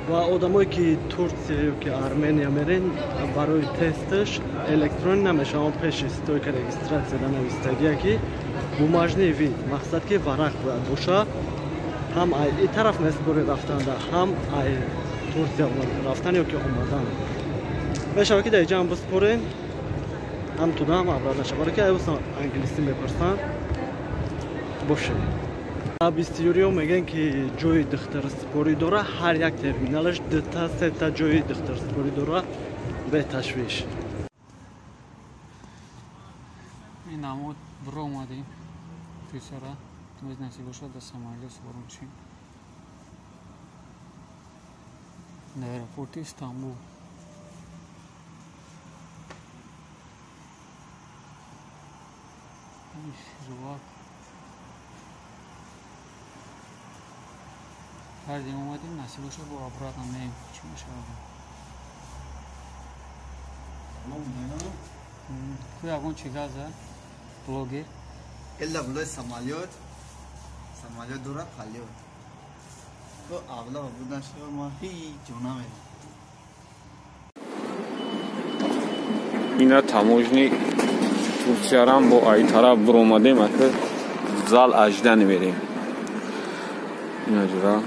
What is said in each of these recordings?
Ва одамое ки Турсия ё ки Армения мерен, барои тесташ электронӣ намешавад, пеши стойка регистрация навистагия ки бумажный вид, мақсад ки варақ бояд боша. Ҳам ай и тараф меспори рафтанда, ҳам ай Турсия рафтан ё ки омадан. Мешавад ки дар иҷа ҳам биспорен, ҳам туда, ҳам обратно шава. Барои ки айусан англисӣ мепурсанд. Боше. Бисёриҳо мегӯянд ки ҷои духтарспорӣ дора, ҳар як терминалаш дута сета ҷои духтарспорӣ дора, беташвиш. Ин намуд биромадем тӯсара, оз насиб бошад да самолёт савор мешем дар аэропорти Истанбул. Хирвак кардем, омадем, насиб бошад бо обратно меем. Чӣ мешавад? Ку ягон чӣ газа блогер? Элла булой самолёт, самолёт дора полёт. То авла будан шава ма ҳеҷ ҷо намерам. Ина таможни Турсиярам бо ай тараф биромадем, ака зал ажда мерем. Ина ҷура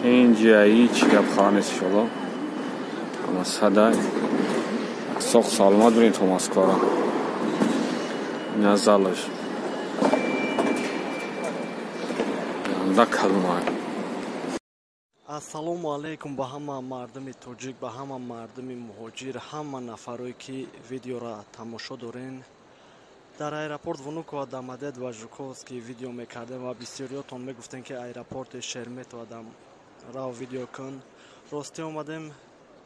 инҷаи чӣ гап хоҳа нест, иншолло. Ама сада соқ саломат бирем то Москвара. Ина залаш анда калума. Ассалому алайкум ба ҳама мардуми тоҷик, ба ҳама мардуми муҳоҷир, ҳама нафарое ки видеора тамошо дорен. Дар аэропорт Внуково, Домодедово ва Жуковский видео мекардем ва бисёриётон мегуфтем ки аэропорти Шереметьево дам рав видео кун. Ростӣ омадем,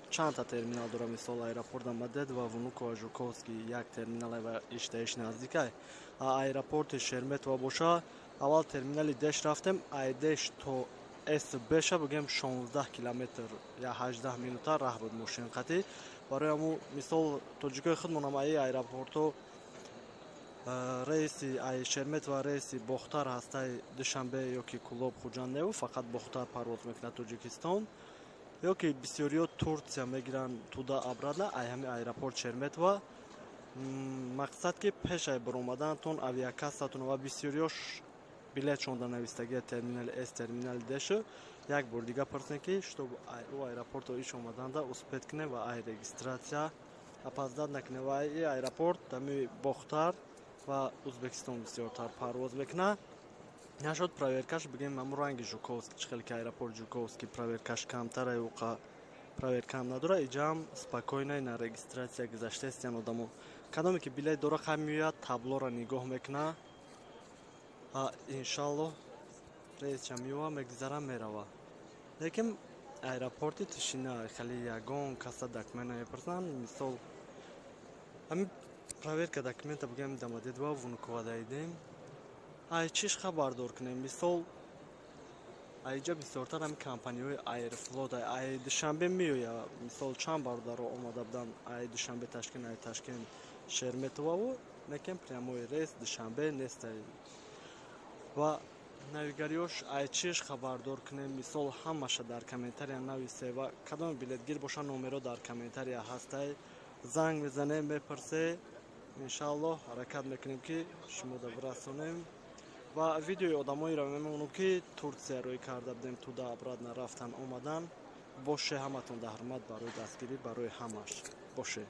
чандта терминал дора, мисол аэропорт Домодедово ва Внуково, Жуковский як терминал ва иштаиш наздикай. А аэропорти Шереметьево боша, аввал терминали Деш рафтем, ай Деш то СБ-ша бигем 16 километр я 18 минута раҳ буд мошин қатӣ. Барои ҳамун мисол тоҷикои худмонам аи аэропорто рейси ай Шереметьево рейси Бохтар ҳастай Душанбе ё ки Кулоб Хуҷанд неву, фақат Бохтар парвоз мекунад Тоҷикистон. Ё ки бисёриҳо Турсия мегиранд туда обратно ай ҳами аэропорт Шереметьево. Мақсад ки пеш ай баромаданатон авиакассатон ва бисёриҳо билетшон дар навистагия терминали С, терминали Д шу як бор дига пурсем ки чтоб ӯ аэропорто иш омаданда успеть кунем ва ай регистрация опоздать накунем. Ва ай аэропорт ҳами Бохтар ва Узбекистон бисёртар парвоз мекунад. Нашуд проверкаш бигем ҳамун ранги Жуковский, чӣ хеле ки аэропорт Жуковский проверкаш камтар, уқа проверкаам надора, иҷаам спокойно на регистрация гузаштаистян одамо. Кадоме ки билет дора хай меояд, таблоро нигоҳ мекунад. Иншаллоҳ рейсча меова, мегузара, мерава. Лекин аэропорти тишина, хеле ягон каса документ намепурсанд. Мисол ҳамин проверка документа бигем Домодедово Внуково даидем. Ай чиш хабардор кунем? Мисол айҷа бисёртар ҳамин компанияҳои Аэрофлот ай Душанбе меоя. Мисол чанд бародаро омада буданд ай Душанбе Ташкент, ай Ташкент Шереметьевову, лекин прямой рейс Душанбе нест. Ва навигариёш ай чиш хабардор кунем? Мисол ҳамаша дар комментария нависе ва кадоме билетгир боша номеро дар комментария ҳастай, занг мезанем, мепурсе. Иншааллоҳ ҳаракат мекунем ки шумо да бирасонем. Ва видеои одамоеро мемонам ки Турсия рӯй карда будем, туда обратно рафтан омадан. Боше, ҳаматон даҳрмат барои дастгирӣ, барои ҳамаш. Боше.